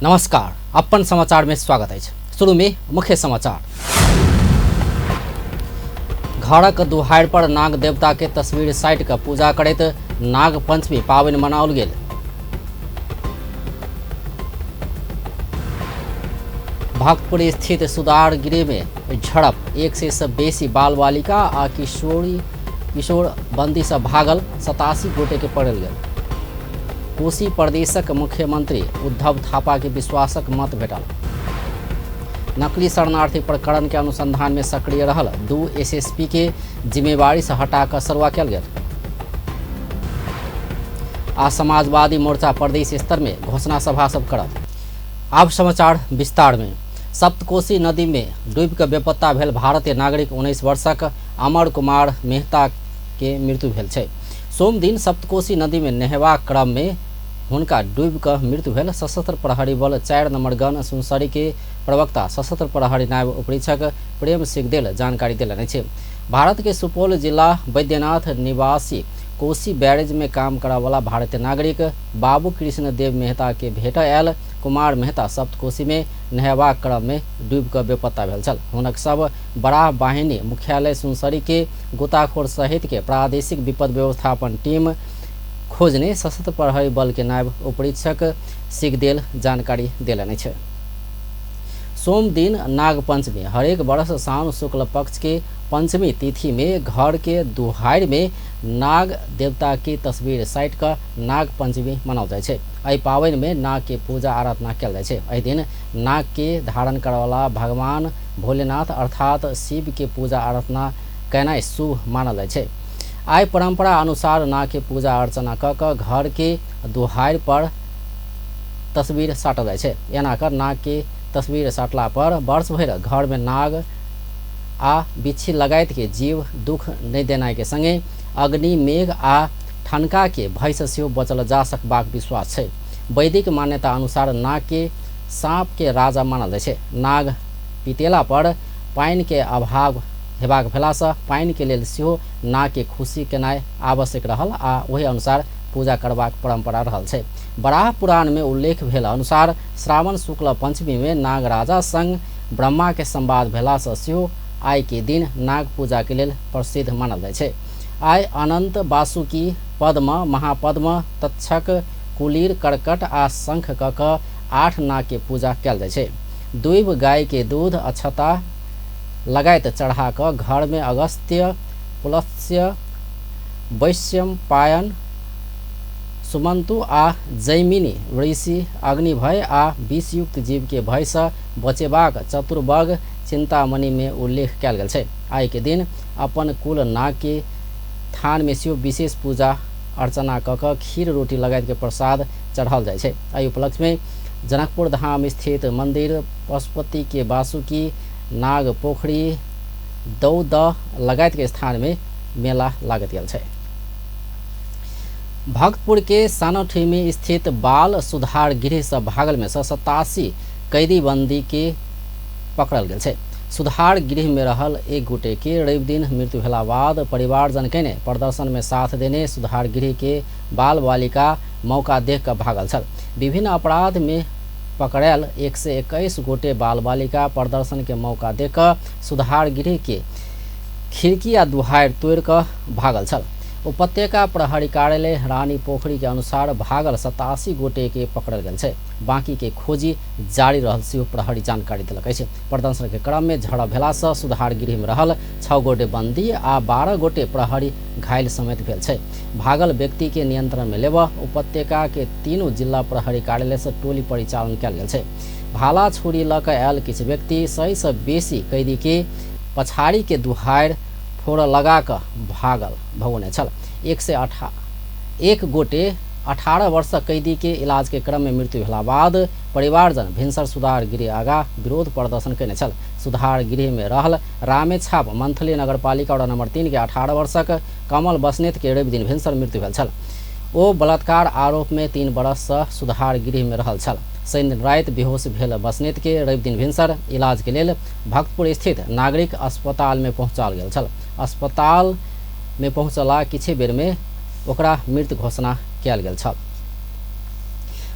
नमस्कार, अपन समाचार में स्वागत अछि। शुरू में मुख्य समाचार। घरक दुहारि पर नाग देवता के तस्वीर साटि कऽ पूजा करैत नाग पंचमी पाबनि मनाओल गेल। भक्तपुर स्थित सुधार गृह में झड़प, 100 से बेसी बाल बालिका आ किशोर बंदी से भागल 87 गोटे के पकड़ल गेल। कोसी प्रदेशक मुख्यमंत्री उद्धव थापा के विश्वासक मत भेटल। नकली शरणार्थी प्रकरण के अनुसंधान में सक्रिय रहल 2 एसएसपी के जिम्मेवारी से हटाकर सरुआ कयल गेल। आ समाजवादी मोर्चा प्रदेश स्तर में घोषणा सभा सब करत। आब समाचार विस्तार में। सप्तकोशी नदी में डूबि कऽ बेपत्ता भेल भारतीय नागरिक 19 वर्षक अमर कुमार मेहता के मृत्यु भेल छै। सोमदिन सप्तकोशी नदी में नहेबाक क्रम में हुनका डूबि कऽ मृत्यु भेल। सशस्त्र प्रहरी बल 4 नंबर गन सुनसरी के प्रवक्ता सशस्त्र प्रहरी नायब उपरीक्षक प्रेम सिंहदेल जानकारी देलनि अछि। भारत के सुपौल जिला बैद्यनाथ निवासी कोसी बैरेज में काम करऽवला भारतीय नागरिक बाबू कृष्ण देव मेहता के भेट आयल कुमार मेहता सप्तकोशी में नहेबाक क्रम में डूबि कऽ बेपत्ता भेल छल। हुनक सब बराह वाहिनी मुख्यालय सुनसरी के गोताखोर सहित के प्रादेशिक विपद व्यवस्थापन टीम खोजने सशस्त्र प्रहरी बल के नायब उपरीक्षक सिगदेल जानकारी देलनि अछि। सोमदिन नागपंचमी हरेक वर्ष साउन शुक्ल पक्ष के पंचमी तिथि में घर के दुहारि में नाग देवता के तस्वीर साटि कऽ नाग पंचमी मनाओल जाइ छै। एहि पाबनि में नाग के पूजा आराधना कयल जाइ छै। एहि दिन नाग के धारण करऽवला भगवान भोलेनाथ अर्थात शिव के पूजा आराधना केनाइ शुभ मानल जाइ छै। आइ परंपरा अनुसार नाग के पूजा अर्चना कऽ कऽ घर के दुहारि पर तस्वीर साटल जाइ छै। एना कऽ नाग के तस्वीर साटला पर वर्ष भरि घर में नाग आ बिच्छी लगायत के जीव दुख नहि देनाइ के संगे अग्नि, मेघ आ ठनका के भय से सेहो बचल जा सकबाक विश्वास छै। वैदिक मान्यता अनुसार नाग के सांप के राजा मानल जाइ छै। नाग पितेला पर पानि के अभाव हेबाक भेलासँ पानि के लेल सेहो नाग के खुशी केनाइ आवश्यक रहल आ ओहि अनुसार पूजा करबाक परंपरा रहल छै। बराह पुराण में उल्लेख भेल अनुसार श्रावण शुक्ल पंचमी में नाग राजा संग ब्रह्मा के संवाद भेलासँ सेहो आइ के दिन नाग पूजा के लेल प्रसिद्ध मानल जाइ छै। आइ अनंत, वासुकी, पद्म, महापद्म, तक्षक, कुलीर, कर्कट आ शंख क कऽ 8 नाग के पूजा कयल जाइ छै। दुइब गाय के दूध, अक्षता लगायत चढ़ा कऽ घर में अगस्त्य, पुलस्त्य, वैश्यपायन, सुमंतु आ जैमिनी ऋषि अग्निभय आ विषयुक्त जीव के भय से बचेबाक चतुर्वर्ग चिंतामणि में उल्लेख कयल गेल छै। आइ के दिन अपन कुल नाग के थान में सेहो विशेष पूजा अर्चना कऽ कऽ खीर रोटी लगायत के प्रसाद चढ़ाओल जाइ छै। एहि उपलक्ष्य में जनकपुर धाम स्थित मंदिर, पशुपति के वासुकी, नाग पोखरी, दौद लगायत के स्थान में मेला लागत गेल छै। भक्तपुर के सानौठीमी स्थित बाल सुधार गृह से भागल में से 87 कैदी बंदी के पकड़ल गेल छै। सुधार गृह में रहल एक गोटे के रवि दिन मृत्यु भेला बाद परिवारजन के ने प्रदर्शन में साथ देने सुधार गृह के बाल बालिका मौका देख कऽ भागल छल। विभिन्न अपराध में पकड़ायल 121 गोटे बाल बालिका प्रदर्शन के मौका देख कऽ सुधार गृह के खिड़की आ दुहारि तोड़ि कऽ भागल छल। उपत्यका प्रहरी कार्यालय रानी पोखरी के अनुसार भागल 87 गोटे के पकड़ल गेल छै। बाकी के खोजी जारी रहल सेहो प्रहरी जानकारी देलक अछि। प्रदर्शन के क्रम में झड़प भेला से सुधार गृह में रहल 6 गोटे बंदी आ 12 गोटे प्रहरी घायल समेत भेल छै। भागल व्यक्ति के नियंत्रण में लेबऽ उपत्यका के 3 जिला प्रहरी कार्यालय से टोली परिचालन कयल गेल छै। भाला छुरी लऽ कऽ आयल किछु व्यक्ति 100 से बेसी कैदी के पछाड़ी के दुहारि फोड़ लगा कऽ भागल भगौने छल। 1 गोटे 18 वर्षक कैदी के इलाज के क्रम में मृत्यु भेला बाद परिवारजन भिनसर सुधार गृह आगा विरोध प्रदर्शन कयने छल। सुधार गृह में रहल रामेछाप मंथली नगरपालिका वार्ड नंबर 3 के 18 वर्षक कमल बस्नेत के रवि दिन भिनसर मृत्यु भेल छल। ओ बलात्कार आरोप में 3 बरस से सुधार गृह में रहल छल। शनि दिन राति बेहोश भेल बस्नेत के रवि दिन भिनसर इलाज के लेल भक्तपुर स्थित नागरिक अस्पताल में पहुँचाओल गेल छल। अस्पताल में पहुँचला किछु बेर में ओकरा मृत घोषणा कयल गेल छल।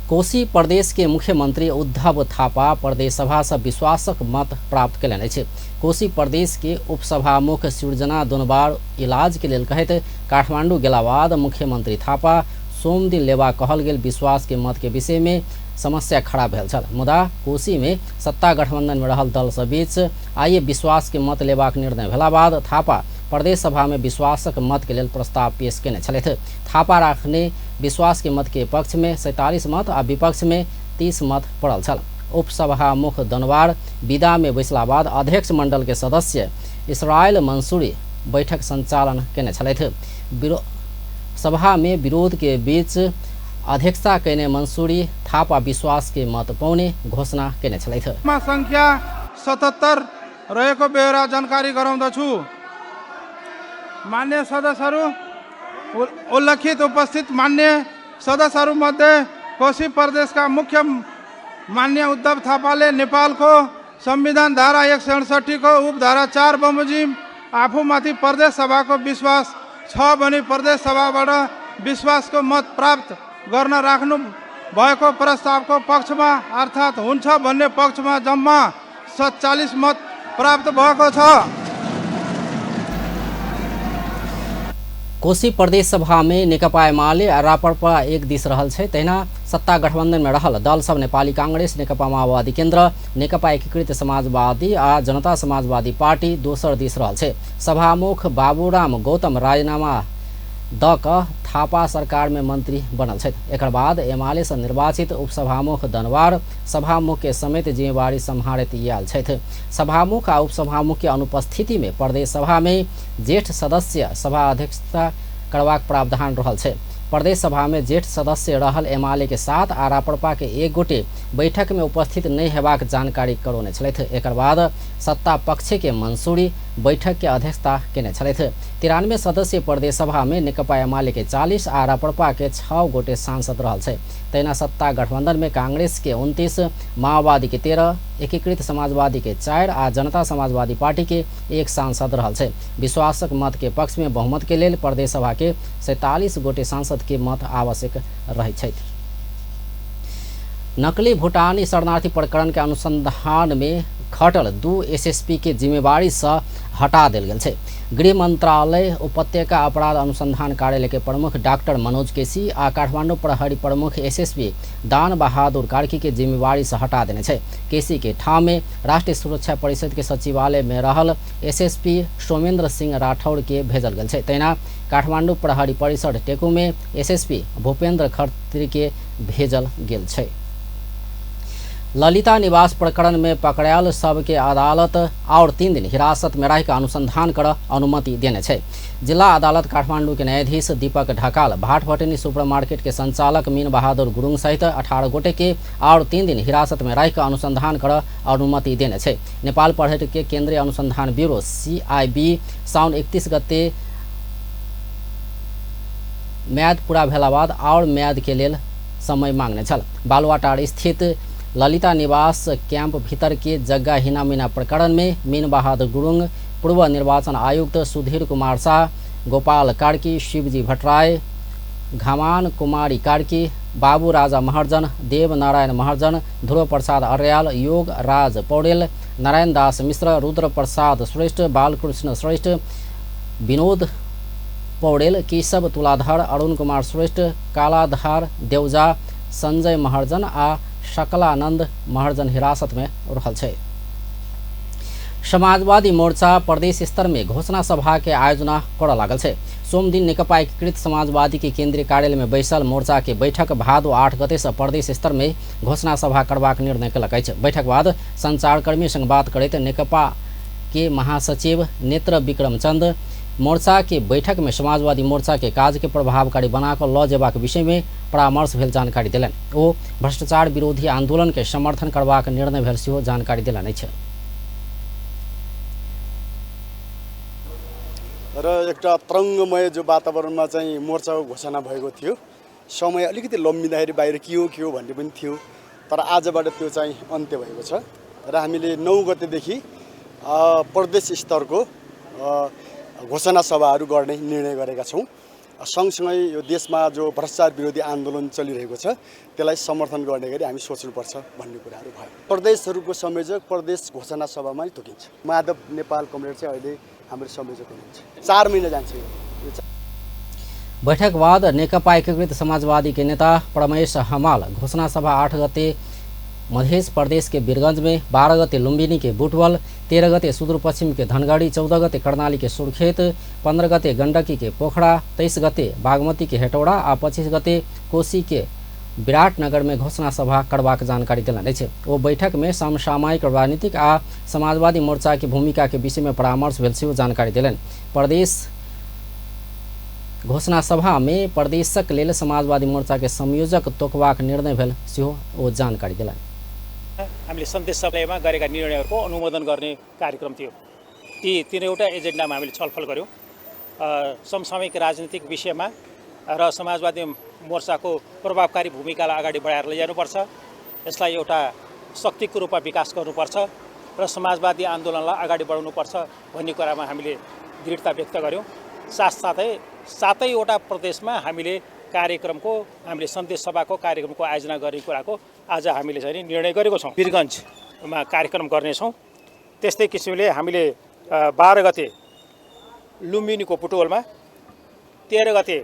कोशी प्रदेश के मुख्यमंत्री उद्धव थापा प्रदेश सभा से विश्वासक मत प्राप्त कयलनि अछि। कोशी प्रदेश के उपसभामुख सृजना दोनवार इलाज के लेल कहैत काठमांडू गेला बाद मुख्यमंत्री थापा सोमदिन लेबा कहल गेल विश्वास के मत के विषय में समस्या खड़ा भेल छल। मुदा कोशी में सत्ता गठबंधन में रहल दल सब बीच आइए विश्वास के मत लेबाक निर्णय भेला बाद थापा प्रदेश सभा में विश्वासक मत के लेल प्रस्ताव पेश केने छलथि। थापा राखने विश्वास के मत के पक्ष में 47 मत आ विपक्ष में 30 मत पड़ल छल। उपसभामुख दनवार विदा में बैसला बाद अध्यक्ष मंडल के सदस्य इसराइल मंसूरी बैठक संचालन केने छलथि। सभा में विरोध के बीच अध्यक्षता केने मंसूरी थापा विश्वास के मत पौने घोषणा केने छलथि। संख्या 77 रहेको बेहोरा जानकारी गराउँदछु। मान्य सदस्यहरू, उल्लेखित उपस्थित मान्य सदस्यहरूमध्ये कोशी प्रदेशका मुख्य मान्य उद्धव थापाले नेपालको संविधान धारा 167 को उपधारा 4 बमोजिम आफूमाथि प्रदेश सभाको विश्वास छ भनी प्रदेश सभाबाट विश्वासको मत प्राप्त गर्न राख्नु भएको प्रस्तावको पक्षमा अर्थात् हुन्छ भन्ने पक्षमा जम्मा 47 मत प्राप्त भएको छ। कोशी प्रदेश सभा में नेकपा एमाले आ राप्रपा एक दिस रहल छै, तहिना सत्ता गठबंधन में रहल दल सब नेपाली कांग्रेस, नेकपा माओवादी केंद्र, नेकपा एकीकृत समाजवादी आ जनता समाजवादी पार्टी दोसर दिस रहल छै। सभामुख बाबूराम गौतम राजीनामा the क थापा सरकार में मंत्री बनल छथि। एकर बाद एमाले से निर्वाचित उपसभामुख दनवार सभामुख के समेत जिम्मेवारी सम्हारैत आयल छथि। सभामुख आ उपसभामुख के अनुपस्थिति में प्रदेश सभा में ज्येष्ठ सदस्य सभा अध्यक्षता करबाक प्रावधान रहल छै। प्रदेश सभा में ज्येष्ठ सदस्य रहल एमाले के 7 आ राप्रपा के 1 गोटे बैठक में उपस्थित नहीं हेबाक जानकारी करौने छलथि। एकर बाद सत्ता पक्ष के मंसूरी बैठक के अध्यक्षता केने छलथि। 93 सदस्यीय प्रदेश सभा में नेकपा एमाले के 40 आ राप्रपा के 6 गोटे सांसद रहल छै। तहिना सत्ता गठबंधन में कांग्रेस के 29, माओवादी के 13, एकीकृत समाजवादी के 4 आ जनता समाजवादी पार्टी के 1 सांसद रहल छै। विश्वासक मत के पक्ष में बहुमत के लेल प्रदेश सभा के 47 गोटे सांसद के मत आवश्यक रहै छै। नकली भूटानी शरणार्थी प्रकरण के अनुसंधान में खटल 2 एसएसपी के जिम्मेवारी से हटा देल गेल छै। गृह मंत्रालय उपत्यका अपराध अनुसंधान कार्यालय के प्रमुख डॉक्टर मनोज केसी आ काठमांडू प्रहरी प्रमुख एसएसपी दान बहादुर कार्की के जिम्मेवारी से हटा देने छै। केसी के ठाम में राष्ट्रीय सुरक्षा परिषद के सचिवालय में रहल एसएसपी सोमेंद्र सिंह राठौर के भेजल गेल छै। तहिना काठमांडू प्रहरी परिषद टेकू में एसएसपी भूपेंद्र खत्री के भेजल गेल छै। ललिता निवास प्रकरण में पकड़ायल सबके अदालत और 3 दिन हिरासत में रहि अनुसंधान कर अनुमति देने छै। जिला अदालत काठमांडू के न्यायाधीश दीपक ढकाल भाटभटेनी सुपर मार्केट के संचालक मीन बहादुर गुरुङ सहित 18 गोटे के और 3 दिन हिरासत में रहि अनुसंधान कर अनुमति देने छै। नेपाल प्रहरी के केंद्रीय अनुसंधान ब्यूरो CIB साउन 31 गते म्याद पूरा भेला बाद और म्याद के लेल समय मांगने छल। बालुवाटार स्थित ललिता निवास कैंप भीतर के जग्गा हिनामिना प्रकरण में मीन बहादुर गुरुङ, पूर्व निर्वाचन आयुक्त सुधीर कुमार शाह, गोपाल कार्की, शिवजी भट्टराई, घमान कुमारी कार्की, बाबू राजा महर्जन, देव नारायण महर्जन, ध्रुव प्रसाद अर्याल, योग राज पौडेल, नारायण दास मिश्र, रुद्र प्रसाद श्रेष्ठ, बालकृष्ण श्रेष्ठ, विनोद पौडेल, केशव तुलाधर, अरुण कुमार श्रेष्ठ, कालाधार देउजा, संजय महर्जन आ सकलानंद महर्जन हिरासत में रहल छै। समाजवादी मोर्चा प्रदेश स्तर में घोषणा सभा के आयोजना करऽ लागल छै। सोमदिन नेकपा एकीकृत समाजवादी के केंद्रीय कार्यालय में बैसल मोर्चा के बैठक भादो 8 गते से प्रदेश स्तर में घोषणा सभा करबाक निर्णय केलक अछि। बैठक बाद संचारकर्मी संग बात करैत नेकपा के महासचिव नेत्र विक्रम चंद मोर्चा के बैठक में समाजवादी मोर्चा के काज के प्रभावकारी बनाकर ल जेबाक विषय में परामर्श भेल जानकारी देलनि। ओ भ्रष्टाचार विरोधी आंदोलन के समर्थन करबाक निर्णय भेल सेहो जानकारी देलनि अछि। र एउटा तरङ्गमय जो वातावरणमा चाहिँ मोर्चाको घोषणा भएको थियो, समय अलिकति लम्बिँदाखेरि बाहिर के हो भन्ने पनि थियो, तर आजबाट त्यो चाहिँ अन्त्य भएको छ र हामीले 9 गतेदेखि प्रदेश स्तरको घोषणा सभाहरू गर्ने निर्णय गरेका छौँ। सँगसँगै यो देशमा जो भ्रष्टाचार विरोधी आन्दोलन चलिरहेको छ त्यसलाई समर्थन गर्ने गरी हामी सोच्नुपर्छ भन्ने कुराहरू भयो। प्रदेशहरूको संयोजक प्रदेश घोषणा सभामै तोकिन्छ। माधव नेपाल कमरेड चाहिँ अहिले हाम्रो संयोजक हुनुहुन्छ। 4 महिना जान्छ यो। बैठक बाद नेकपा एकीकृत समाजवादी के नेता परमेश हमाल घोषणा सभा 8 गते मध्य प्रदेश के वीरगंज में, 12 गते लुम्बिनी के बुटवल, 13 गते सुदूरपश्चिम के धनगढ़ी, 14 गते कर्णाली के सुर्खेत, 15 गते गंडकी के पोखरा, 23 गते बागमती के हेटौड़ा आ 25 गते कोसी के विराटनगर में घोषणा सभा करबाक जानकारी देलनि अछि। ओ बैठक में समसामयिक राजनीतिक आ समाजवादी मोर्चा के भूमिका के विषय में परामर्श भेल सेहो जानकारी देलनि। प्रदेश घोषणा सभा में प्रदेशक लेल समाजवादी मोर्चा के संयोजक तोकबाक निर्णय भेल सेहो ओ जानकारी देलनि। हामीले सन्देश सभामा गरेका निर्णयहरूको अनुमोदन गर्ने कार्यक्रम थियो। ती तिनवटा एजेन्डामा हामीले छलफल गऱ्यौँ। समसामयिक राजनीतिक विषयमा र समाजवादी मोर्चाको प्रभावकारी भूमिकालाई अगाडि बढाएर लैजानुपर्छ, यसलाई एउटा शक्तिको रूपमा विकास गर्नुपर्छ र समाजवादी आन्दोलनलाई अगाडि बढाउनुपर्छ भन्ने कुरामा हामीले दृढता व्यक्त गऱ्यौँ। साथसाथै 7वटा प्रदेशमा हामीले कार्यक्रमको हामीले सन्देश सभाको कार्यक्रमको आयोजना गर्ने कुराको आज हामीले चाहिँ निर्णय गरेको छौँ। वीरगञ्जमा कार्यक्रम गर्नेछौँ। त्यस्तै किसिमले हामीले 12 गते लुम्बिनीको पुटवलमा, 13 गते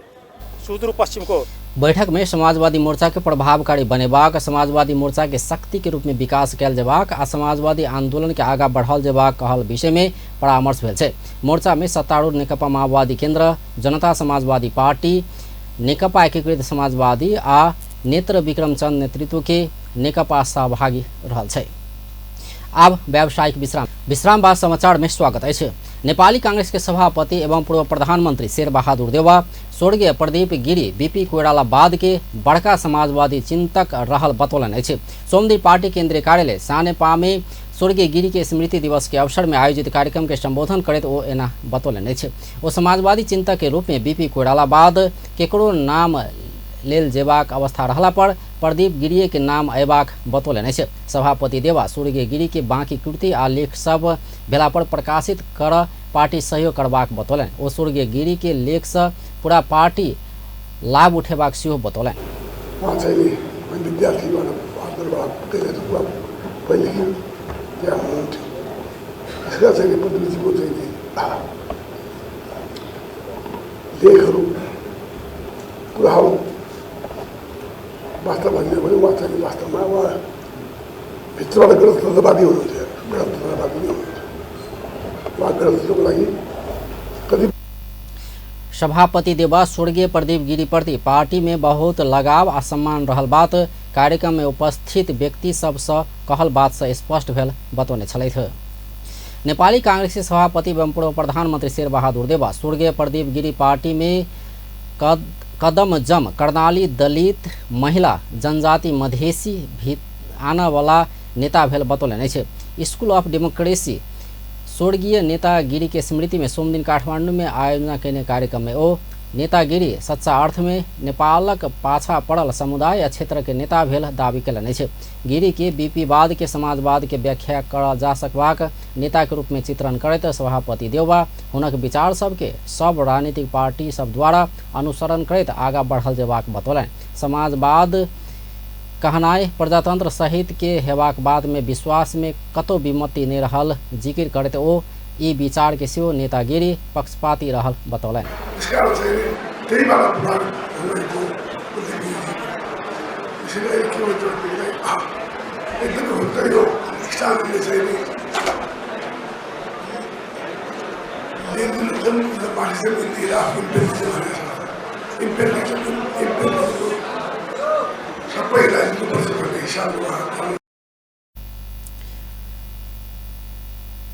सुदूरपश्चिमको बैठक में समाजवादी मोर्चा के प्रभावकारी बनेबाक, समाजवादी मोर्चा के शक्ति के रूप में विकास कयल जेबाक आ समाजवादी आंदोलन के आगा बढ़ाओल जेबाक कहल विषय में परामर्श भेल छै। मोर्चा में सत्तारूढ़ नेकपा माओवादी केंद्र, जनता समाजवादी पार्टी, नेकपा एकीकृत समाजवादी आ नेत्र विक्रम चंद नेतृत्व के नेकपा सहभागी रहल छै। आब व्यावसायिक विश्राम। विश्राम बाद समाचार में स्वागत अछि। नेपाली कांग्रेस के सभापति एवं पूर्व प्रधानमंत्री शेरबहादुर देउवा स्वर्गीय प्रदीप गिरी बीपी कोइराला बाद के बड़का समाजवादी चिंतक रहल बतौलनि अछि। सोमदिन पार्टी केंद्रीय कार्यालय सानेपा में स्वर्गीय गिरी के स्मृति दिवस के अवसर में आयोजित कार्यक्रम के संबोधन करैत ओ एना बतौलनि अछि। ओ समाजवादी चिंतक के रूप में बीपी कोइराला बाद केकरो नाम लेल जेबाक अवस्था रहला पर प्रदीप गिरी के नाम अयबाक बतौलनि अछि। सभापति देउवा स्वर्गीय गिरी के बाँकी कृति आ लेख सब भेला पर प्रकाशित कर पार्टी सहयोग करबाक बतौलनि। ओ स्वर्गीय गिरी के लेख से पूरा पार्टी लाभ उठेबाक सेहो बतौलनि। लेखहरू कुराहरू वास्तव भन्यो भने उहाँ चाहिँ वास्तवमा उहाँ भित्रबाट गणतन्त्रवादी हुनुहुन्थ्यो, गणतन्त्रवादी नै हुनुहुन्थ्यो। उहाँ गणतन्त्रको लागि कति सभापति देउवा स्वर्गीय प्रदीप गिरी प्रति पार्टी में बहुत लगाव आ सम्मान रहल बात कार्यक्रम में उपस्थित व्यक्ति सबसँ कहल बात से स्पष्ट भेल बतौने छलथि। नेपाली कांग्रेस के सभापति एवं पूर्व प्रधानमंत्री शेरबहादुर देउवा स्वर्गीय प्रदीप गिरी पार्टी में कदम जम कर्णाली दलित महिला जनजाति मधेसी भी आनावाला नेता भेल बतौलनि अछि। स्कूल ऑफ डेमोक्रेसी स्वर्गीय नेता गिरी के स्मृति में सोमदिन काठमांडू में आयोजना कयने कार्यक्रम में ओ नेता गिरी सच्चा अर्थ में नेपालक पाछा पड़ल समुदाय या क्षेत्र के नेता भेल दावी कयलनि अछि। गिरी के बीपीवाद के समाजवाद के व्याख्या करल जा सकबाक नेता के रूप में चित्रण करैत सभापति देउवा हुनक विचार सबके सब राजनीतिक पार्टी सब द्वारा अनुसरण करैत आगा बढ़ल जेबाक बतौलनि। समाजवाद कहनाइ प्रजातंत्र सहित के हेबाक बात में विश्वास में कतौ विमति नहि रहल जिकिर करैत ओ ई विचार के सेहो नेतागिरी पक्षपाती रहल बतौलनि।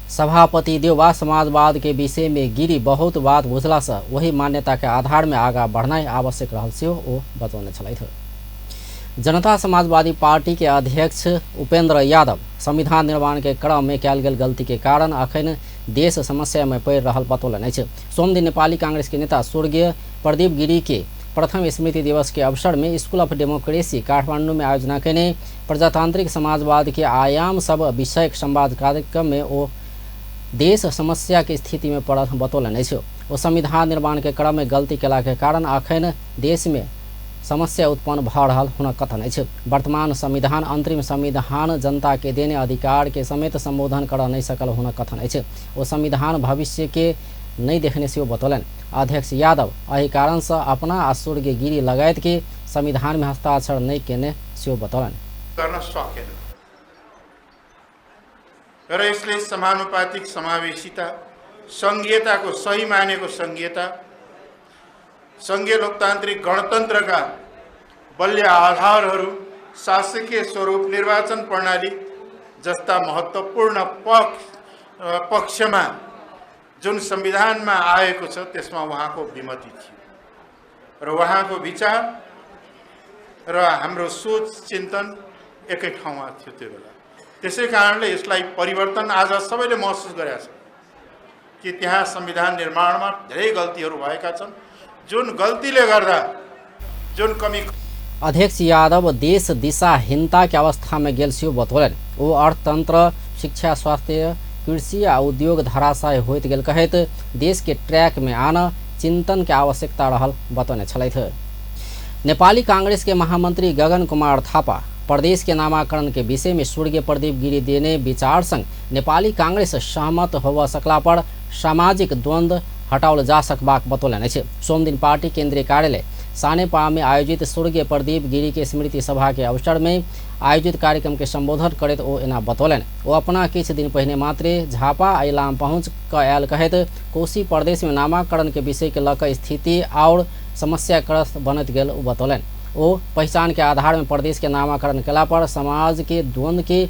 सभापति देउवा समाजवाद के विषय में गिरी बहुत बात बुझला से वही मान्यता के आधार में आगा बढ़नाइ आवश्यक रहल सेहो ओ बतौने छलथि। जनता समाजवादी पार्टी के अध्यक्ष उपेंद्र यादव संविधान निर्माण के क्रम में कयल गेल गलती के कारण अखन देश समस्या में पड़ि रहल बतौलनि अछि। सोमदिन नेपाली कांग्रेस के नेता स्वर्गीय प्रदीप गिरी के प्रथम स्मृति दिवस के अवसर में स्कूल ऑफ डेमोक्रेसी काठमांडू में आयोजना कयने प्रजातांत्रिक समाजवाद के आयाम सब विषयक संवाद कार्यक्रम में ओ देश समस्या के स्थिति में पड़ल बतौलनि अछि। ओ संविधान निर्माण के क्रम में गलती केला के कारण अखन देश में समस्या उत्पन्न भऽ रहल हुनक कथन अछि। वर्तमान संविधान अंतरिम संविधान जनता के देने अधिकार के समेत संबोधन करऽ नहि सकल हुनक कथन अछि। ओ संविधान भविष्य के नहि देखने सेहो बतौलनि। अध्यक्ष यादव एहि कारण सँ अपना आ स्वर्गीय गिरी लगायत के संविधान में हस्ताक्षर नहि केने सेहो बतौलनि। गर्न सकेन र यसले समानुपातिक समावेशिता, सङ्घीयताको सही मानेको सङ्घीयता, सङ्घीय लोकतान्त्रिक गणतन्त्रका बलिय आधारहरू, शासकीय स्वरूप, निर्वाचन प्रणाली जस्ता महत्त्वपूर्ण पक्षमा जुन संविधानमा आएको छ त्यसमा उहाँको विमति थियो र उहाँको विचार र हाम्रो सोच चिन्तन एकै ठाउँमा थियो त्यो बेला। त्यसै कारणले यसलाई परिवर्तन आज सबैले महसुस गरेका छन् कि त्यहाँ संविधान निर्माणमा धेरै गल्तीहरू भएका छन्, जुन गल्तीले गर्दा जुन कमी। अध्यक्ष यादव देश दिशाहीनता के अवस्था में गेल सेहो बतौलनि। ओ अर्थतंत्र, शिक्षा, स्वास्थ्य, कृषि आ उद्योग धराशायी होइत गेल कहैत देश के ट्रैक में आन चिंतन के आवश्यकता रहल बतौने छलथि। नेपाली कांग्रेस के महामंत्री गगन कुमार थापा प्रदेश के नामाकरण के विषय में स्वर्गीय प्रदीप गिरी देने विचार संग नेपाली कांग्रेस सहमत होबऽ सकला पर सामाजिक द्वंद्व हटाओल जा सकबाक बतौलनि अछि। सोमदिन पार्टी केंद्रीय कार्यालय सानेपा में आयोजित स्वर्गीय प्रदीप गिरी के स्मृति सभा के अवसर में आयोजित कार्यक्रम के संबोधन करैत ओ एना बतौलनि। ओ अपना किछु दिन पहिने मात्रे झापा आ इलाम पहुँच कऽ आयल कहैत कोसी प्रदेश में नामाकरण के विषय के लऽ कऽ स्थिति और समस्याग्रस्त बनैत गेल ओ बतौलनि। ओ पहिचान के आधार में प्रदेश के नामाकरण केला पर समाज के द्वंद्व के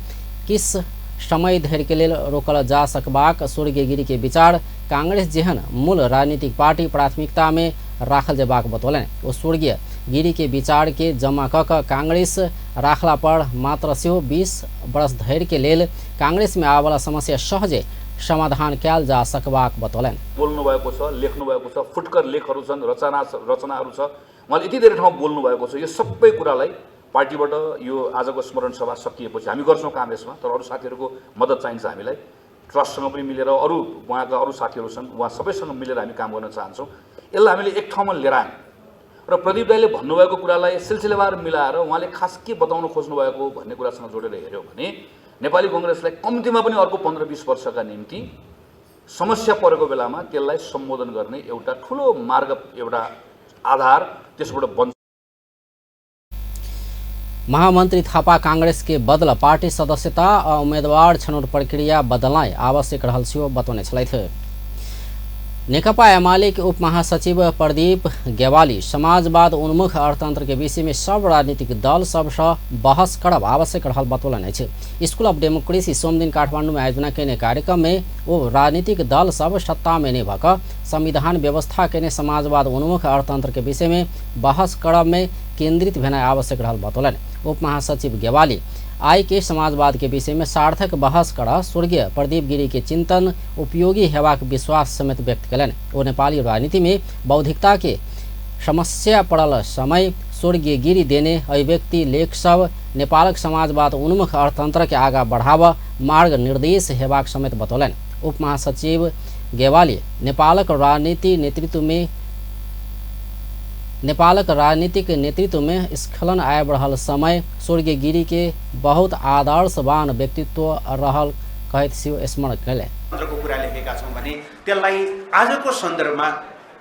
किस समय धरि के लेल रोकल जा सकबाक स्वर्गीय गिरी के विचार कांग्रेस जेहन मूल राजनीतिक पार्टी प्राथमिकता में राखल जेबाक बतौलनि। ओ स्वर्गीय गिरी के विचार के जमा कऽ कऽ कांग्रेस राखला पर मात्र सेहो 20 वर्ष धरि के लेल कांग्रेस में आबऽवला समस्या सहजे समाधान कयल जा सकबाक बतौलनि। बोल्नुभएको छ, लेख्नुभएको छ, फुटकर लेखहरू छन्, रचनाहरू छ। उहाँले यति धेरै ठाउँ बोल्नुभएको छ। यो सबै कुरालाई पार्टीबाट यो आजको स्मरण सभा सकिएपछि हामी गर्छौँ काम यसमा, तर अरू साथीहरूको मद्दत चाहिन्छ हामीलाई। ट्रस्टसँग पनि मिलेर अरू उहाँका अरू साथीहरू छन्, उहाँ सबैसँग मिलेर हामी काम गर्न चाहन्छौँ। यसलाई हामीले एक ठाउँमा लिएर आयौँ र प्रदीप दाईले भन्नुभएको कुरालाई सिलसिलेवार मिलाएर उहाँले खास के बताउन खोज्नुभएको भन्ने कुरासँग जोडेर हेऱ्यौँ भने नेपाली कङ्ग्रेसलाई कम्तीमा पनि अर्को 15-20 वर्षका निम्ति समस्या परेको बेलामा त्यसलाई सम्बोधन गर्ने एउटा ठुलो मार्ग, एउटा आधार त्यसबाट बन्छ। महामंत्री थापा कांग्रेस के बदला पार्टी सदस्यता आ उम्मीदवार छनौट प्रक्रिया बदलनाइ आवश्यक रहल सेहो बतौने छलथि। नेकपा एमाले के उप महासचिव प्रदीप गेवाली समाजवाद उन्मुख अर्थतंत्र के विषय में सब राजनीतिक दल सबसँ बहस करब आवश्यक रहल बतौलनि अछि। स्कूल ऑफ डेमोक्रेसी सोमदिन काठमांडू में आयोजना केने कार्यक्रम में ओ राजनीतिक दल सब सत्ता में नहि भऽ कऽ संविधान व्यवस्था केने समाजवाद उन्मुख अर्थतंत्र के विषय में बहस करब में केंद्रित भेनाइ आवश्यक रहल बतौलनि। उप महासचिव गेवाली आइ के समाजवाद के विषय में सार्थक बहस कर स्वर्गीय प्रदीप गिरी के चिंतन उपयोगी हेबाक विश्वास समेत व्यक्त कयलनि। ओ नेपाली राजनीति में बौद्धिकता के समस्या पड़ल समय स्वर्गीय गिरी देने अभिव्यक्ति लेख सब नेपालक समाजवाद उन्मुख अर्थतंत्र के आगा बढ़ाव मार्ग निर्देश हेबाक समेत बतौलनि। उप महासचिव गेवाली नेपालक राजनीति नेतृत्व में नेपालक राजनीतिक नेतृत्व में स्खलन आबि रहल समय स्वर्गीय गिरी के बहुत आदर्शवान व्यक्तित्व रहल कहैत सेहो स्मरण कयलनि। तन्त्रको कुरा लेखेका छौँ भने त्यसलाई आजको सन्दर्भमा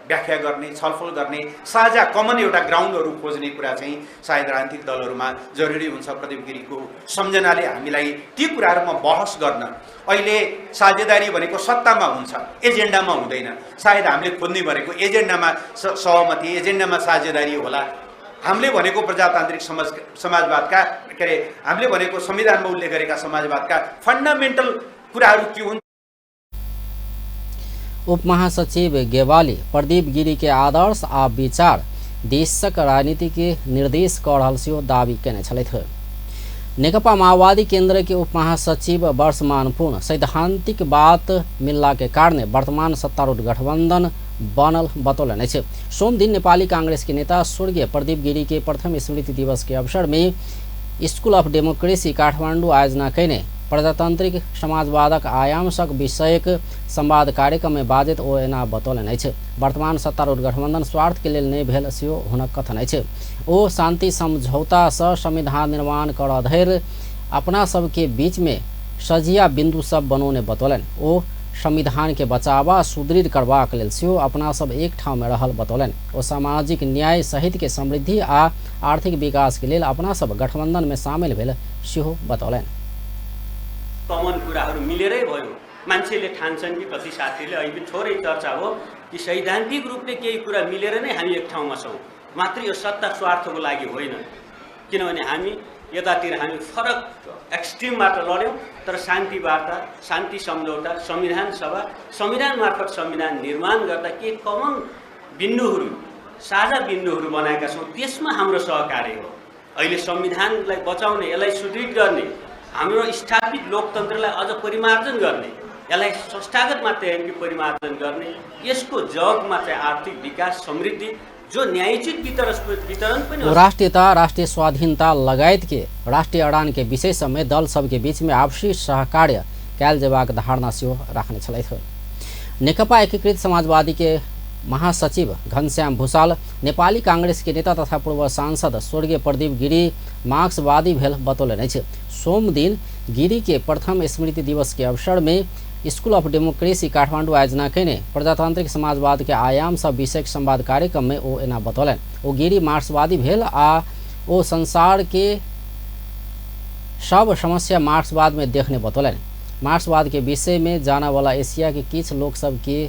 व्याख्या गर्ने, छलफल गर्ने, साझा कमन एउटा ग्राउन्डहरू खोज्ने कुरा चाहिँ सायद राजनीतिक दलहरूमा जरुरी हुन्छ। प्रदीप गिरीको सम्झनाले हामीलाई ती कुराहरूमा बहस गर्न, अहिले साझेदारी भनेको सत्तामा हुन्छ, एजेन्डामा हुँदैन। सायद हामीले खोज्ने भनेको एजेन्डामा सहमति, एजेन्डामा साझेदारी होला। हामीले भनेको प्रजातान्त्रिक समाजवादका के अरे हामीले भनेको संविधानमा उल्लेख गरेका समाजवादका फन्डामेन्टल कुराहरू के हुन्। उप महासचिव गेवाली प्रदीप गिरी के आदर्श आ विचार देशक राजनीति के निर्देश कऽ रहल सेहो दावी केने छलथि। नेकपा माओवादी केंद्र के उप महासचिव वर्षमान पुन सैद्धांतिक बात मिलला के कारण वर्तमान सत्तारूढ़ गठबंधन बनल बतौलनि अछि। सोमदिन नेपाली कांग्रेस के नेता स्वर्गीय प्रदीप गिरी के प्रथम स्मृति दिवस के अवसर में स्कूल ऑफ डेमोक्रेसी काठमांडू आयोजना कयने प्रजातांत्रिक समाजवादक आयामसक विषयक संवाद कार्यक्रम में बाजैत ओ एना बतौलनि अछि। वर्तमान सत्तारूढ़ गठबंधन स्वार्थ के लेल नहि भेल सेहो हुनक कथन अछि। ओ शांति समझौता सँ संविधान निर्माण करऽ धरि अपना सबके बीच में सझिया बिंदु सब बनौने बतौलनि। ओ संविधान के बचावा सुदृढ़ करबाक लेल सेहो अपना सब एक ठाम में रहल बतौलनि। ओ सामाजिक न्याय सहित के समृद्धि आ आर्थिक विकास के लेल अपना सब गठबंधन में शामिल भेल सेहो बतौलनि। कमन कुराहरू मिलेरै भयो। मान्छेले ठान्छन् कि कति साथीहरूले अहिले पनि थोरै चर्चा हो कि सैद्धान्तिक रूपले केही कुरा मिलेर नै हामी एक ठाउँमा छौँ, मात्र यो सत्ता स्वार्थको लागि होइन। किनभने हामी यतातिर हामी फरक एक्सट्रिमबाट लड्यौँ, तर शान्ति वार्ता, शान्ति सम्झौता, संविधान सभा, संविधान मार्फत संविधान निर्माण गर्दा के कमन बिन्दुहरू, साझा बिन्दुहरू बनाएका छौँ, त्यसमा हाम्रो सहकार्य हो। अहिले संविधानलाई बचाउने, यसलाई सुदृढ गर्ने, हाम्रो स्थापित लोकतन्त्रलाई अझ परिमार्जन गर्ने, यसलाई संस्थागत मात्रै होइन कि परिमार्जन गर्ने, यसको जगमा चाहिँ आर्थिक विकास, समृद्धि, जो न्यायोचित वितरण पनि राष्ट्रियता, राष्ट्रिय स्वाधीनता लगायत के राष्ट्रिय अड़ान के विषय समेत दल सबके बीच में आपसी सहकार्य कयल जेबाक धारणा सेहो राखने छलथि। नेकपा एकीकृत समाजवादी के महासचिव घनश्याम भूषाल नेपाली कांग्रेस के नेता तथा पूर्व सांसद स्वर्गीय प्रदीप गिरी मार्क्सवादी भेल बतौलनि अछि। सोमदिन गिरी के प्रथम स्मृति दिवस के अवसर में स्कूल ऑफ डेमोक्रेसी काठमांडू आयोजना कयने प्रजातांत्रिक समाजवाद के आयाम सब विषयक संवाद कार्यक्रम में ओ एना बतौलनि। ओ गिरी मार्क्सवादी भेल आ ओ संसार के सब समस्या मार्क्सवाद में देखने बतौलनि। मार्क्सवाद के विषय में जाना वाला एशिया के किछु लोक सब के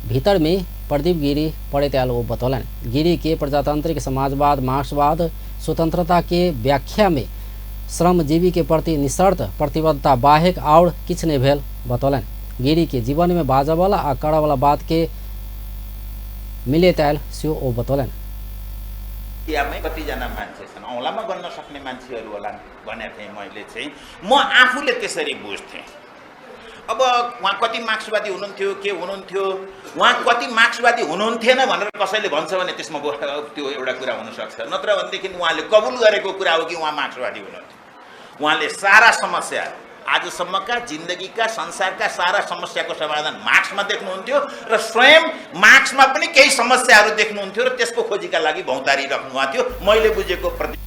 भीतर में प्रदीप गिरी पड़ैत आयल ओ बतौलनि। गिरी के प्रजातांत्रिक समाजवाद, मार्क्सवाद, स्वतंत्रता के व्याख्या में श्रमजीवी के प्रति निशर्त प्रतिबद्धता बाहेक और किछु नहि भेल बतौलनि। गिरी के जीवन में बाजऽवला आ करऽवला बात के मिलैत आयल सेहो ओ बतौलनि। कतिजना मान्छे छन्, औँलामा गन्न सक्ने मान्छेहरू होलान् भनेको थिएँ मैले चाहिँ। म आफूले त्यसरी बुझ्थेँ। अब उहाँ कति मार्क्सवादी हुनुहुन्थ्यो, के हुनुहुन्थ्यो, उहाँ कति मार्क्सवादी हुनुहुन्थेन भनेर कसैले भन्छ भने त्यसमा त्यो एउटा कुरा हुनसक्छ, नत्र भनेदेखि उहाँले कबुल गरेको कुरा हो कि उहाँ मार्क्सवादी हुनुहुन्थ्यो। उहाँले सारा समस्या, आजसम्मका जिन्दगीका संसारका सारा समस्याको समाधान मार्क्समा देख्नुहुन्थ्यो र स्वयं मार्क्समा पनि केही समस्याहरू देख्नुहुन्थ्यो र त्यसको खोजीका लागि भौतारी राख्नु भएको थियो। मैले बुझेको प्रति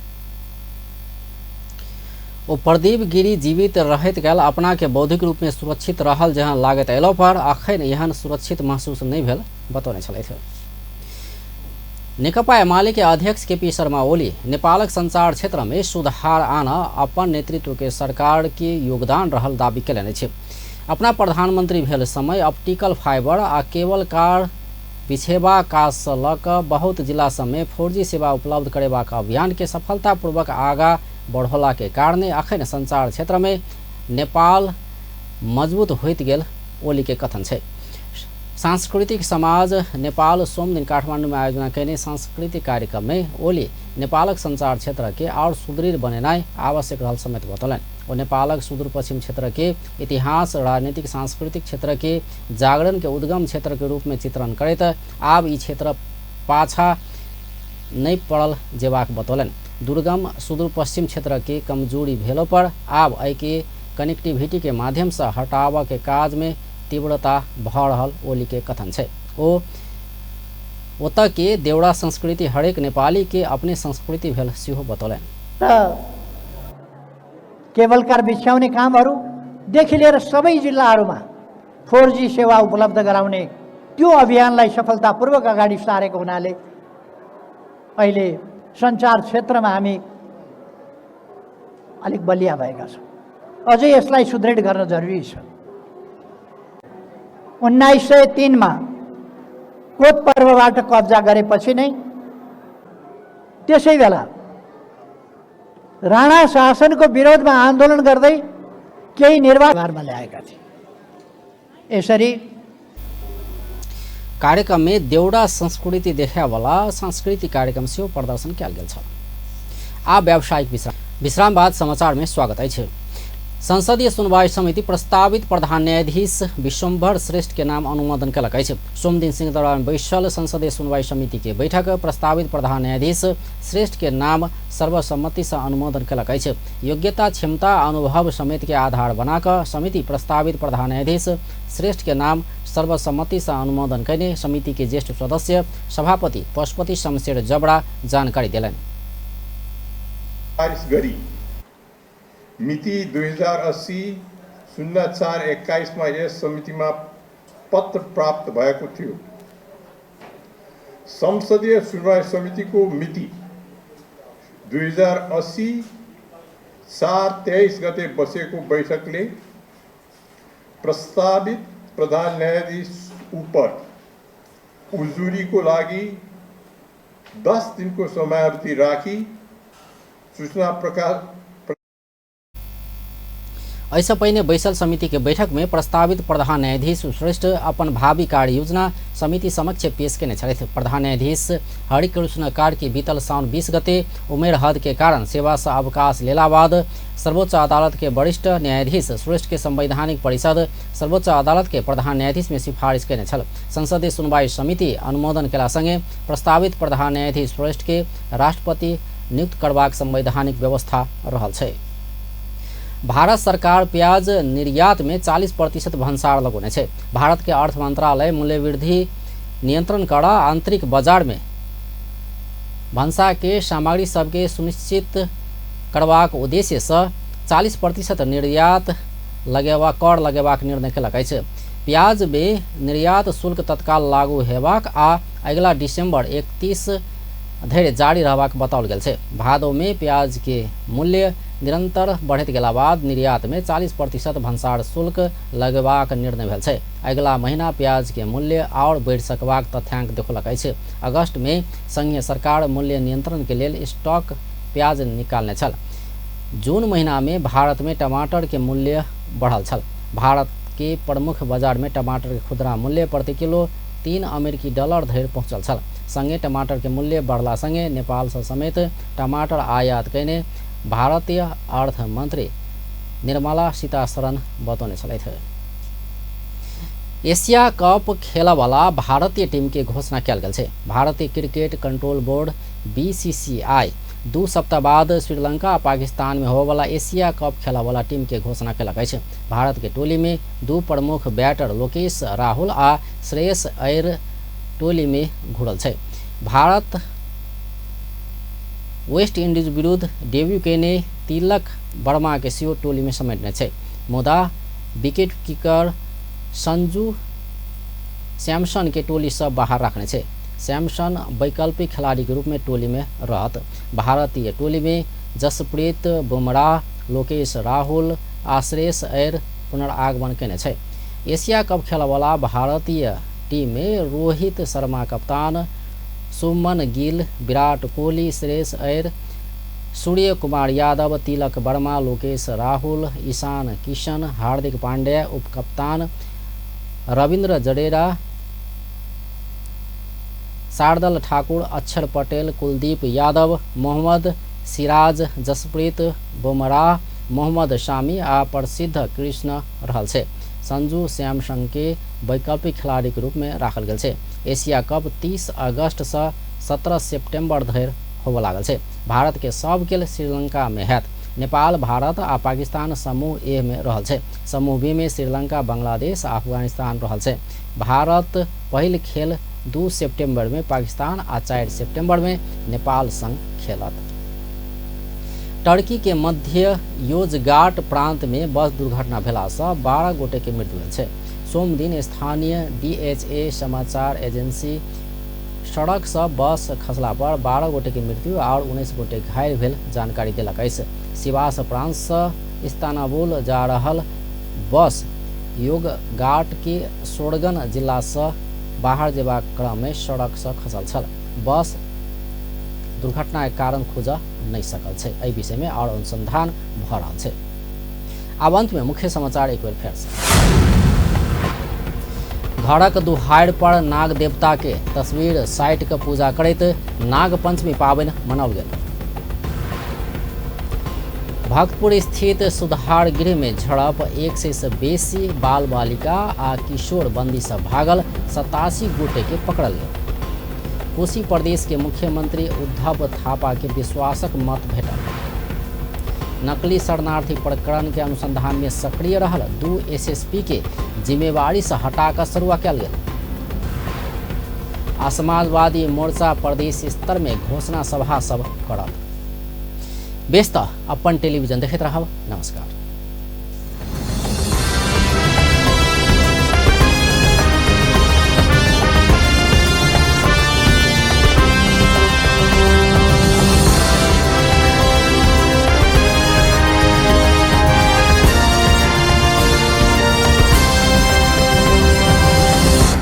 ओ प्रदीप गिरी जीवित रहैत गेल अपना के बौद्धिक रूप में सुरक्षित रहल जहाँ लागत अयलो पर अखन एहन सुरक्षित महसूस नहीं भेल बतौने छलथि। नेकपा एमाले के अध्यक्ष केपी शर्मा ओली नेपालक संचार क्षेत्र में सुधार आना अपन नेतृत्व के सरकार के योगदान रहल दावी कयलनि अछि। अपना प्रधानमंत्री भेल समय ऑप्टिकल फाइबर आ केबल कार बिछेबा काजसँ लऽ कऽ बहुत जिला सबमे 4G सेवा उपलब्ध करेबाक अभियान के सफलतापूर्वक आगा बढ़ौला के कारणे अखन संचार क्षेत्र में नेपाल मजबूत होइत गेल ओली के कथन छै। सांस्कृतिक समाज नेपाल सोमदिन काठमाडौँ में आयोजना कयने सांस्कृतिक कार्यक्रम में ओली नेपालक संचार क्षेत्र के और सुदृढ़ बनेनाइ आवश्यक रहल समेत बतौलनि। ओ नेपालक सुदूरपश्चिम क्षेत्र के इतिहास, राजनीतिक, सांस्कृतिक क्षेत्र के जागरण के उद्गम क्षेत्र के रूप में चित्रण करैत आब ई क्षेत्र पाछा नहि पड़ल जेबाक बतौलनि। दुर्गम सुदूरपश्चिम क्षेत्र के कमजोरी भेलो पर आब एहिके कनेक्टिविटी के माध्यम से हटाबऽ के काज में तीव्रता भऽ रहल ओली के कथन छै। ओ ओतऽ के देवड़ा संस्कृति हरेक नेपाली के अपने संस्कृति भेल सेहो बतौलनि। केबल कार बिछ्याउने कामहरूदेखि लिएर सबै जिल्लाहरूमा 4G सेवा उपलब्ध गराउने त्यो अभियानलाई सफलतापूर्वक अगाडि सारेको हुनाले अहिले सञ्चार क्षेत्रमा हामी अलिक बलिया भएका छौँ। अझै यसलाई सुदृढ गर्न जरुरी छ। 1903 मा कोत पर्वबाट कब्जा गरेपछि नै त्यसै बेला राणा शासनको विरोधमा आन्दोलन गर्दै केही निर्वाचनमा ल्याएका थिए। यसरी कार्यक्रम में देउडा संस्कृति देखाएवाला सांस्कृतिक कार्यक्रम सेहो प्रदर्शन कयल गेल छल। आ व्यावसायिक विश्राम, विश्राम बाद समाचार में स्वागत अछि। संसदीय सुनवाई समिति प्रस्तावित प्रधान न्यायाधीश विश्वम्भर श्रेष्ठ के नाम अनुमोदन केलक अछि। सोमदिन सिंहदरबार में बैसल संसदीय सुनवाई समिति के बैठक प्रस्तावित प्रधान न्यायाधीश श्रेष्ठ के नाम सर्वसम्मति से अनुमोदन केलक अछि। योग्यता, क्षमता, अनुभव समेत के आधार बनाकर समिति प्रस्तावित प्रधान न्यायाधीश श्रेष्ठ के नाम सर्वसम्मति से अनुमोदन कयने समिति के ज्येष्ठ सदस्य सभापति पशुपति शमशेर जबरा जानकारी देलनि। गरी मिति 2080-04-21 मा यस समितिमा पत्र प्राप्त भएको थियो। संसदीय सुनवाई समितिको मिति 2080-4-23 गते बसेको बैठकले प्रस्तावित प्रधान न्यायाधीश उपर उजुरीको लागि 10 दिनको समयावधि राखी सूचना प्रकाश। ऐसा पहिने बैसल समिति के बैठक में प्रस्तावित प्रधान न्यायाधीश श्रेष्ठ अपन भावी कार्य योजना समिति समक्ष पेश केने छलथि। प्रधान न्यायाधीश हरिकृष्ण कार्की बीतल साउन 20 गते उमेर हद के कारण सेवा से अवकाश लेला बाद सर्वोच्च अदालत के वरिष्ठ न्यायाधीश श्रेष्ठ के संवैधानिक परिषद सर्वोच्च अदालत के प्रधान न्यायाधीश में सिफारिश केने छल। संसदीय सुनवाई समिति अनुमोदन केला संगे प्रस्तावित प्रधान न्यायाधीश श्रेष्ठ के राष्ट्रपति नियुक्त करबाक संवैधानिक व्यवस्था रहल छै। भारत सरकार प्याज निर्यात में 40% भन्सार लगौने छै। भारत के अर्थ मंत्रालय मूल्यवृद्धि नियंत्रण करा आंतरिक बाजार में भन्सा के सामग्री सबके सुनिश्चित करबाक उद्देश्य से 40% निर्यात लगेबा कर लगेबाक निर्णय केलक अछि। प्याज में निर्यात शुल्क तत्काल लागू हेबाक आ अगिला दिसंबर 31 धरि जारी रहबाक बताओल गेल छै। भादो में प्याज के मूल्य निरंतर बढ़ैत गेला बाद निर्यात में 40% भन्सार शुल्क लगेबाक निर्णय भेल छै। अगिला महीना प्याज के मूल्य और बढ़ि सकबाक तथ्यांक देखौलक अछि। अगस्त में संघीय सरकार मूल्य नियंत्रण के लेल स्टॉक प्याज निकालने छल। जून महीना में भारत में टमाटर के मूल्य बढ़ल छल। भारत के प्रमुख बाजार में टमाटर के खुदरा मूल्य प्रति किलो 3 अमेरिकी डॉलर धरि पहुँचल छल। संगे टमाटर के मूल्य बढ़ला संगे नेपाल से समेत टमाटर आयात कयने भारतीय अर्थ मंत्री निर्मला सीतारमण बतौने छलथि। एशिया कप खेलवाला भारतीय टीम के घोषणा कयल गेल छै। भारतीय क्रिकेट कंट्रोल बोर्ड बीसीसीआई 2 सप्ताह बाद श्रीलंका आ पाकिस्तान में होबयवला एशिया कप खेलवाला टीम के घोषणा केलक अछि। भारत के टोली में 2 प्रमुख बैटर लोकेश राहुल आ श्रेयस अय्यर टोली में घुरल छै। भारत वेस्ट इंडीज विरुद्ध डेब्यू केने तिलक वर्मा के सेहो टोली में समेटने छै। मुदा विकेट कीपर संजू सैमसन के टोली से बाहर रखने छै। सैमसन वैकल्पिक खिलाड़ी के रूप में टोली में रहत। भारतीय टोली में जसप्रीत बुमराह, लोकेश राहुल आ श्रेयस अय्यर पुनरागमन केने छै। एशिया कप खेलवाला भारतीय टीम में रोहित शर्मा कप्तान, शुभमन गिल, विराट कोहली, श्रेयस अय्यर, सूर्य कुमार यादव, तिलक वर्मा, लोकेश राहुल, ईशान किशन, हार्दिक पांड्या उपकप्तान, रविंद्र जडेजा, शार्दुल ठाकुर, अक्षर पटेल, कुलदीप यादव, मोहम्मद सिराज, जसप्रीत बुमराह, मोहम्मद शामी आ प्रसिद्ध कृष्ण रहल छै। संजू सैमसन के वैकल्पिक खिलाड़ी के रूप में राखल गेल छै। एशिया कप 30 अगस्त से 17 सितंबर धरि होबय लागल छै। भारत के सब खेल श्रीलंका में हैत। नेपाल, भारत आ पाकिस्तान समूह ए में रहल छै। समूह बी में श्रीलंका, बांग्लादेश आ अफगानिस्तान रहल छै। भारत पहिल खेल 2 सितंबर में पाकिस्तान आ 4 सितंबर में नेपाल संग खेलत। टर्की के मध्य योजगाट प्रांत में बस दुर्घटना भेला से 12 गोटे के मृत्यु भेल छै। सोमदिन स्थानीय डीएचए समाचार एजेंसी सड़क से बस खसला पर 12 गोटे के मृत्यु और 19 गोटे घायल भेल जानकारी देलक अछि। सिवास प्रांत से इस्तानबुल जा रहल बस योगगाट के सोरगन जिला से बाहर जेबाक क्रम में सड़क से खसल छल। बस दुर्घटना के कारण खोज नहीं सकल छै। एहि विषय में और अनुसंधान भ रहल छै। आब अंत में मुख्य समाचार एक बेर फेर से। घरक दुहारि पर नाग देवता के तस्वीर साटि के पूजा करैत नाग पंचमी पाबनि मनाओल गेल। भक्तपुर स्थित सुधार गृह में झड़प, 100 से बेसी बाल बालिका आ किशोर बंदी सब भागल, 87 गोटे के पकड़ल गेल। कोसी प्रदेश के मुख्यमंत्री उद्धव थापा के विश्वासक मत भेटल। नकली शरणार्थी प्रकरण के अनुसंधान में सक्रिय रहल 2 एसएसपी के जिम्मेवारी से हटाकर सरुआ कयल गेल। आ समाजवादी मोर्चा प्रदेश स्तर में घोषणा सभा सब करत। बेस त अपन टेलीविजन देखैत रहब। नमस्कार।